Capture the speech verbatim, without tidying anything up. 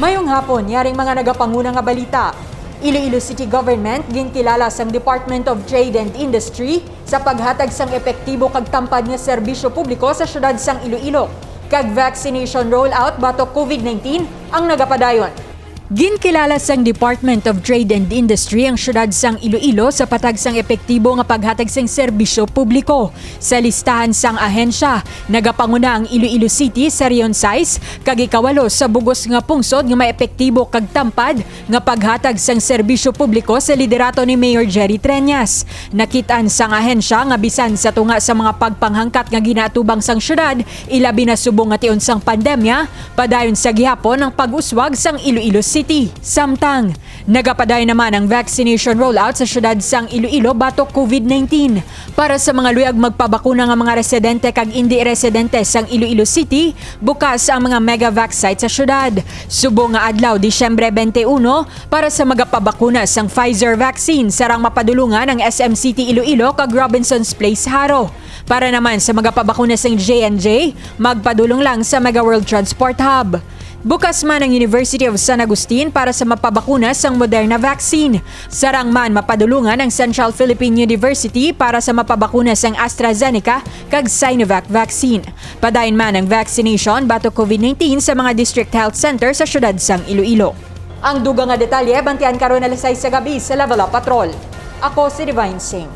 Mayong hapon, yaring mga nagapanguna nga balita. Iloilo City Government ginkilala sang Department of Trade and Industry sa paghatag sang epektibo kag tampad nga serbisyo publiko sa siyudad sang Iloilo, kag vaccination rollout batok COVID nineteen ang nagapadayon. Ginkilala sang Department of Trade and Industry ang siyudad sang Iloilo sa patag sang epektibo nga paghatag sang serbisyo publiko. Sa listahan sang ahensya, nagapanguna ang Iloilo City sa Rehiyon sais, kag ikawalo sa bug-os nga pungsod nga may epektibo kag tampad nga paghatag sang serbisyo publiko sa liderato ni Mayor Jerry Treñas. Nakit-an sang ahensya nga bisan sa tunga sa mga pagpanghangkat nga ginaatubang sang siyudad, ilabi na subong nga tion sang pandemya, padayon sa gihapon ang pag-uswag sang Iloilo City. Samtang, nagapadayon naman ang vaccination rollout sa siyudad sang Iloilo batok COVID nineteen. Para sa mga luyag magpabakuna nga mga residente kag indi residente sang Iloilo City, bukas ang mga Megavac site sa siyudad. Subong nga adlaw, Disyembre twenty-one, para sa magapabakuna sang Pfizer vaccine, sarang mapadulungan ang S M City Iloilo kag Robinsons Place Jaro. Para naman sa magapabakuna sang J and J, magpadulong lang sa Mega World Transport Hub. Bukas man ang University of San Agustin para sa mapabakuna sang Moderna vaccine. Sarang man mapadulungan ang Central Philippine University para sa mapabakuna sang AstraZeneca kag Sinovac vaccine. Padayon man ang vaccination batok COVID nineteen sa mga district health center sa siyudad sang Iloilo. Ang dugang nga detalye, bantian karon alas sais sa gabi sa Level Up Patrol. Ako si Divine Singh.